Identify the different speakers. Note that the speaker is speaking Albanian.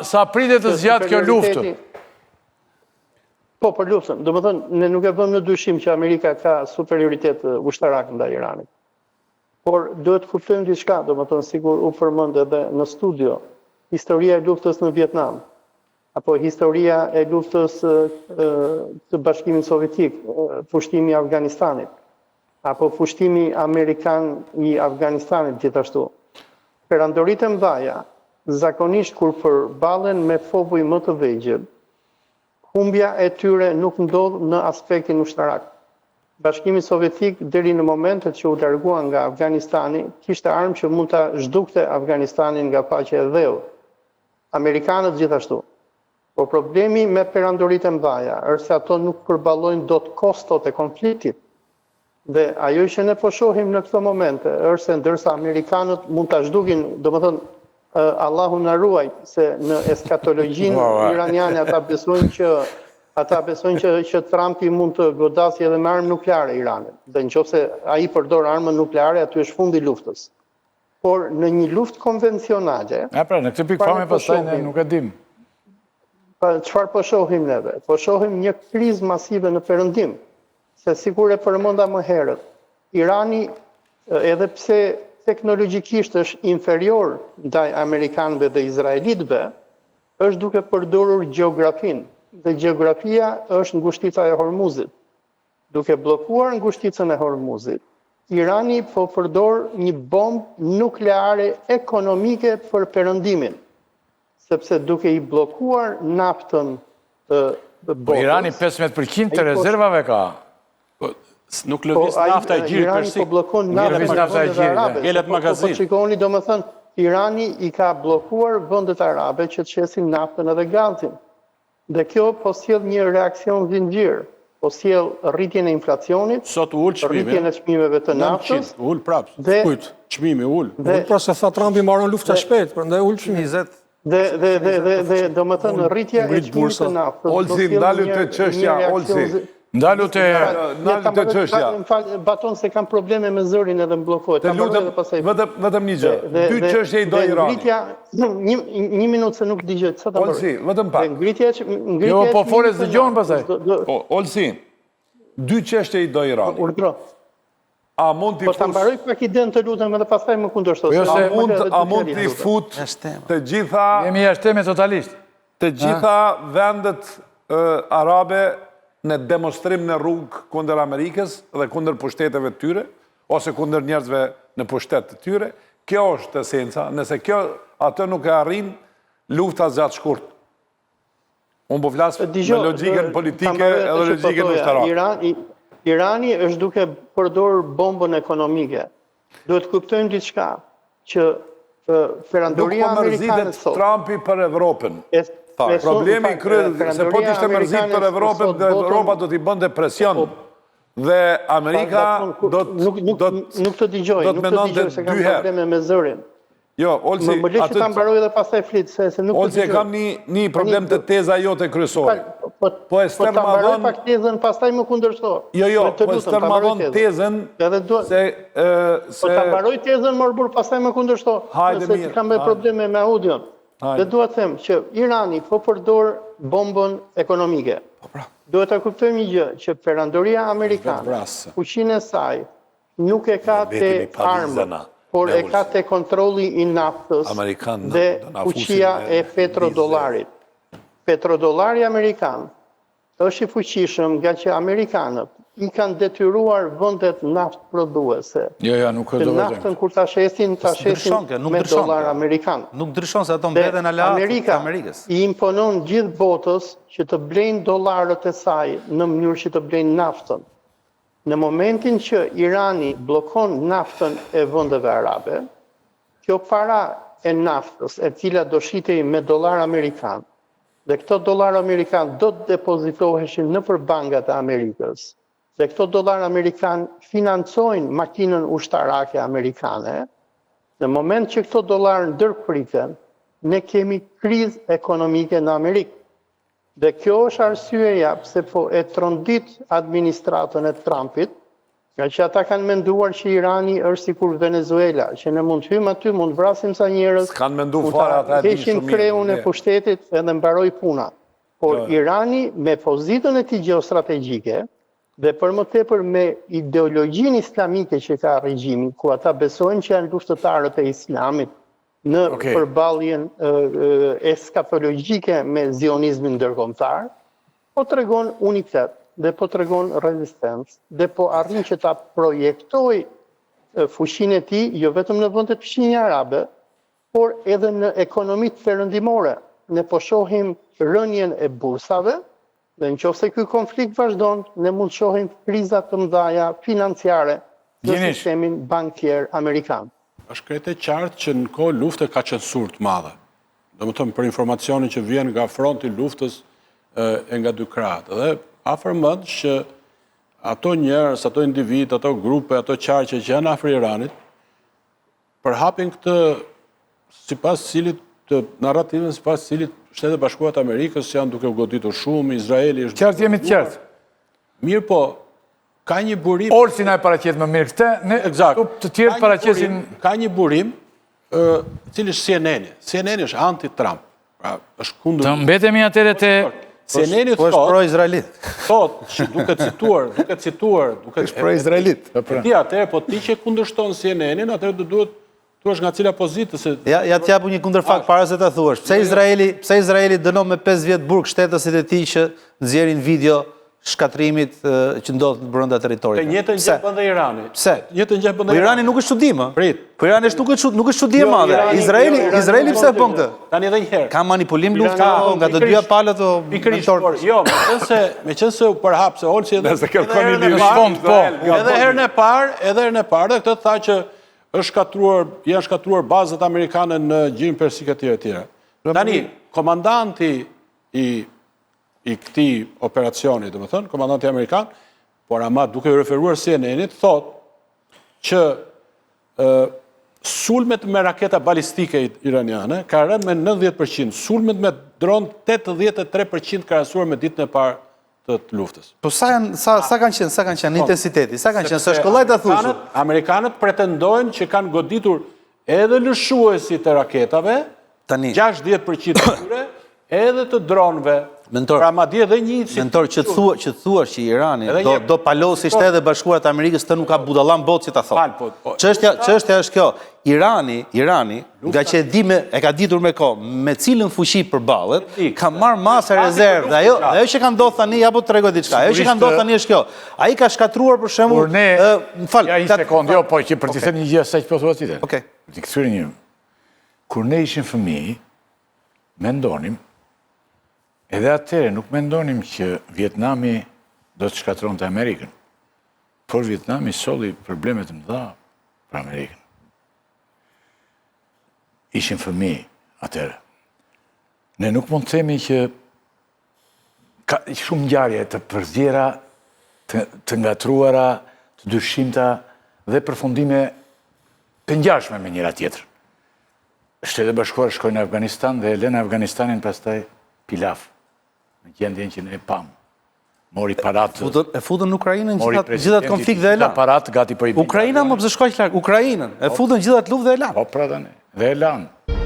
Speaker 1: Sa pritet të zgjatë kjo luftë?
Speaker 2: Po, për luftën. Domethënë, ne nuk e vëmë në dyshim që Amerika ka superioritet ushtarak ndaj Iranit. Por duhet të kuptojmë diçka, domethënë sikur u përmend edhe në studio, historia e luftës në Vietnam, apo historia e luftës të Bashkimit Sovjetik, pushtimi i Afganistanit, apo pushtimi amerikan i Afganistanit gjithashtu. Perandoritë e mëdha, zakonisht kur përballen me popuj më të vegjël, Humbja e tyre nuk ndodh në aspektin ushtarak. Bashkimi Sovjetik deri në momentet që u largua nga Afganistani kishte armë që mund ta zhdukte Afganistanin nga faqja e dheut. Amerikanët gjithashtu. Por problemi me perandoritë e mëdha është se ato nuk përballojnë dot kostot e konfliktit. Dhe ajo që ne po shohim në këto momente është se ndërsa amerikanët mund ta zhdukin, domethënë Allahu na ruaj se në eskatologjinë iraniane ata besojnë që ata besojnë që që Trumpi mund të godasë edhe me armë nukleare Iranin. Dhe në qoftë se ai përdor armën nukleare, aty është fundi i luftës. Por në një luftë konvencionale,
Speaker 1: E pra, në këtë pikëpamje
Speaker 2: po
Speaker 1: pastaj ne nuk e dim.
Speaker 2: Pa, çfarë po shohim neve? Po shohim një krizë masive në perëndim. Se sikur e përmenda më herët, Irani edhe pse teknologjikisht është inferior ndaj amerikanëve dhe izraelitëve, është duke përdorur gjeografinë dhe gjeografia është ngushtica e Hormuzit. Duke bllokuar ngushticën e Hormuzit, Irani po përdor një bombë nukleare ekonomike për Perëndimin, sepse duke i bllokuar naftën
Speaker 1: botës. Po Irani 15% të rezervave ka.
Speaker 3: Po, nuk lëviz po, nafta e gjirit persik.
Speaker 2: Irani po bllokon naftën e vendeve arabe.
Speaker 3: Ngelet
Speaker 2: po,
Speaker 3: magazinë.
Speaker 2: Po shikoni, domethënë, Irani i ka bllokuar vendet arabe që të shesin naftën edhe gazin. Dhe kjo po sjell një reaksion zinxhir, po sjell rritjen e inflacionit,
Speaker 3: Sot u ul çmimi,
Speaker 2: rritjen e çmimeve të naftës.
Speaker 3: U ul prapë.
Speaker 2: Dhe
Speaker 3: Kujt? Çmimi u ul.
Speaker 4: U ul pra se tha Trumpi mbaron lufta shpejt, prandaj u ul çmimi.
Speaker 5: 20
Speaker 2: Dhe dhe dhe dhe dhe domethënë rritja e çmimit të naftës.
Speaker 6: Olsi, ndalu te çështja, Olsi.
Speaker 1: Ndalu te
Speaker 6: ndalu te çështja.
Speaker 2: Më fal, Baton se kam probleme me zërin edhe më bllokohet.
Speaker 6: Të lutem, vetëm vetëm një gjë. Dy çështje i do Irani.
Speaker 2: Ngritja, një një minutë se nuk dëgjoj sa ta
Speaker 6: mbaroj. Olsi, vetëm pak.
Speaker 2: Ngritja, ngritja.
Speaker 1: Jo, po fole s'dëgjon pastaj.
Speaker 6: Po, Olsi, dy çështje i do Irani.
Speaker 2: Urdhro.
Speaker 6: A mund t'i
Speaker 2: fus... Po ta mbaroj pak idenë të lutem edhe pastaj më kundërshto.
Speaker 1: Po jo
Speaker 6: a mund, a mund t'i fut të gjitha...
Speaker 1: Jemi jashtë teme totalisht.
Speaker 6: Të gjitha vendet arabe në demonstrim në rrugë kundër Amerikës dhe kundër pushteteve të tyre, ose kundër njerëzve në pushtet të tyre, kjo është esenca, nëse kjo atë nuk e arrin, lufta zgjat shkurt. Unë po flas me logjikën politike edhe logjikën ushtarake.
Speaker 2: Irani, Irani është duke përdorur bombën ekonomike. Duhet të kuptojmë diçka që perandoria
Speaker 6: po
Speaker 2: amerikane
Speaker 6: sot. Trumpi për Evropën. Problemi kryesor se po të ishte mërzit për Evropën, dhe Evropa do t'i bënte presion. Po, dhe Amerika do
Speaker 2: të nuk nuk të dëgjoj, nuk të dëgjoj se kam probleme me zërin.
Speaker 6: Jo, Olsi,
Speaker 2: më lë që ta mbaroj dhe pastaj flit, se se nuk
Speaker 6: të Olsi, e kam një një problem te teza jote kryesore.
Speaker 2: Po, po, po e po ta mbaroj pak tezën, pastaj më kundërshto.
Speaker 6: Jo, jo, po e stërmadhon tezën
Speaker 2: edhe do
Speaker 6: se ë se
Speaker 2: Po ta mbaroj tezën mor burrë, pastaj më kundërshto.
Speaker 6: Hajde
Speaker 2: mirë. Se kam me probleme me audion. Dhe dua të them që Irani po përdor bombën ekonomike.
Speaker 6: Po pra.
Speaker 2: Duhet ta kuptojmë një gjë, që perandoria amerikane, fuqinë e saj, Nuk e ka te armët, por e ka te kontrolli i naftës dhe fuqia e petrodollarit. Petrodollari amerikan është i fuqishëm ngaqë amerikanët i kanë detyruar vendet naftëprodhuese
Speaker 1: jo, jo, nuk
Speaker 2: që naftën kur ta shesin, ta shesin me dollar amerikan.
Speaker 5: Nuk ndryshon se ato mbeten aleatë të Amerikës.
Speaker 2: I imponon gjithë botës që të blejnë dollarët e saj në mënyrë që të blejnë naftën. Në momentin që Irani bllokon naftën e vendeve arabe, kjo para e naftës e cila do shitej me dollar amerikan dhe këto dollar amerikan do të depozitoheshin nëpër bankat e Amerikës dhe këto dollar amerikan financojnë makinën ushtarake amerikane, në moment që këto dollar ndërpriten, ne kemi krizë ekonomike në Amerikë. Dhe kjo është arsyeja pse po e trondit administratën e Trumpit Ngaqë ata kanë menduar që Irani është sikur Venezuela, që ne mund të hyjmë aty, mund të vrasim ca njerëz,
Speaker 6: S'kanë mendu
Speaker 2: mund
Speaker 6: fare,
Speaker 2: ta
Speaker 6: ata e dinë
Speaker 2: heqim
Speaker 6: shumë mirë,
Speaker 2: kreun e
Speaker 6: ne.
Speaker 2: pushtetit edhe mbaroi puna. Por
Speaker 6: Jo.
Speaker 2: Irani me pozitën e tij gjeostrategjike dhe për më tepër me ideologjinë islamike që ka regjimi, ku ata besojnë që janë luftëtarët e islamit në
Speaker 1: Okej.
Speaker 2: përballjen eskatologjike me zionizmin ndërkombëtar, po tregon unitet dhe po tregon rezistencë dhe po arrin që ta projektojë fuqinë e tij jo vetëm në vendet fqinje arabe, por edhe në ekonomitë perëndimore. Ne po shohim rënien e bursave dhe në qoftë se ky konflikt vazhdon, ne mund të shohim kriza të mëdha financiare në sistemin bankier amerikan.
Speaker 3: Është krejt e qartë që në kohë lufte ka censurë të madhe. Domethënë për informacionin që vjen nga fronti i luftës e nga dy krahët. Dhe afërmendsh që ato njerëz, ato individë, ato grupe, ato qarqe që janë afër Iranit, përhapin këtë sipas cilit të narrativën sipas cilit Shtetet e Bashkuara të Amerikës janë duke u goditur shumë, Izraeli është
Speaker 1: Qartë jemi të qartë.
Speaker 3: Mirëpo, ka një burim...
Speaker 1: Olsi na e paraqet më mirë këtë, ne të tjerë paraqesin...
Speaker 3: Ka një burim, cili është CNN-i. CNN-i është anti-Trump. Pra, është kundër...
Speaker 1: Të mbetemi atëherë te...
Speaker 3: CNN-i
Speaker 5: po është pro-izraelit.
Speaker 3: Thotë, që duke cituar, duke cituar, duke...
Speaker 6: Është pro-izraelit.
Speaker 3: Po, pra. Ti atëherë, po ti që kundërshton CNN-in, atëherë do duhet thuash nga cila pozitë se
Speaker 5: Ja, ja të jap një kundërfakt para se ta thuash. Pse Izraeli, pse Izraeli dënon me 5 vjet burg shtetasit e tij që nxjerrin video shkatërrimit që ndodh brenda territorit.
Speaker 3: Të njëjtën gjë bën dhe Irani.
Speaker 5: Pse?
Speaker 3: Të njëjtën gjë bën dhe
Speaker 5: po Irani nuk është çudi më.
Speaker 3: Prit.
Speaker 5: Po Irani është nuk është nuk është çudi e
Speaker 3: jo,
Speaker 5: madhe. Izraeli,
Speaker 3: jo,
Speaker 5: Izraeli pse e bën këtë?
Speaker 3: Tani edhe një herë.
Speaker 5: Ka manipulim lufte nga të dyja palët o
Speaker 3: Pikërisht, por jo, meqenëse meqenëse u përhap se Olsi edhe
Speaker 6: Nëse kërkoni
Speaker 3: një
Speaker 1: fond, po.
Speaker 3: Edhe herën e parë, edhe herën e parë, dhe këtë tha që është shkatërruar, janë shkatërruar bazat amerikane në Gjirin Persik etj etj. Tani komandanti i i këtij operacioni, domethënë, komandanti amerikan, por ama duke iu referuar CNN-it, thotë që sulmet me raketa balistike iraniane ka rënë me 90%, sulmet me dron 83% krahasuar me ditën e parë të luftës.
Speaker 5: Po sa janë sa sa kanë qenë, sa kanë qenë po, intensiteti, sa kanë qenë, s'është kollaj ta thuash.
Speaker 3: Amerikanët pretendojnë që kanë goditur edhe lëshuesit e raketave,
Speaker 5: Tani
Speaker 3: 60% të tyre, edhe të dronëve.
Speaker 5: Mentor,
Speaker 3: pra madje edhe një
Speaker 5: Mentor që thua që thuash që Irani do do palosi Shtetet e Bashkuara të Amerikës këtë nuk ka budalla në botë që ta thotë.
Speaker 3: Po, po,
Speaker 5: çështja çështja është kjo. Irani, Irani, nga që e di me e ka ditur me kohë, me cilën fuqi përballet, ka marrë masa rezervë. Dhe ajo, ajo që ka ndodhur tani, ja po të tregoj diçka. Ajo që ka ndodhur tani është kjo. Ai ka shkatërruar për shembull,
Speaker 1: më fal, ja një sekondë, jo, po që për të thënë një gjë asaj që po thua ti. Okej. Për të kthyer një Kur ne ishim fëmijë, mendonim, edhe atëherë nuk mendonim që Vietnami do të shkatërronte Amerikën. Por Vietnami solli probleme të mëdha për Amerikën. Ishim fëmijë atëherë. Ne nuk mund të themi që ka shumë ngjarje të përziera, të, të ngatërruara, të dyshimta dhe përfundime të ngjashme me njëra tjetrën. Shtetet e Bashkuara shkojnë në Afganistan dhe e lënë Afganistanin pastaj pilaf në gjendjen që ne pamë. Mori paratë.
Speaker 5: E futën Ukrainën gjithë atë gjithë atë konflikt dhe e lanë.
Speaker 1: Paratë gati po i
Speaker 5: Ukraina më pse shkoi aq larg? Ukrainën e futën gjithë atë luftë dhe e lanë.
Speaker 1: Po pra tani, dhe e lanë.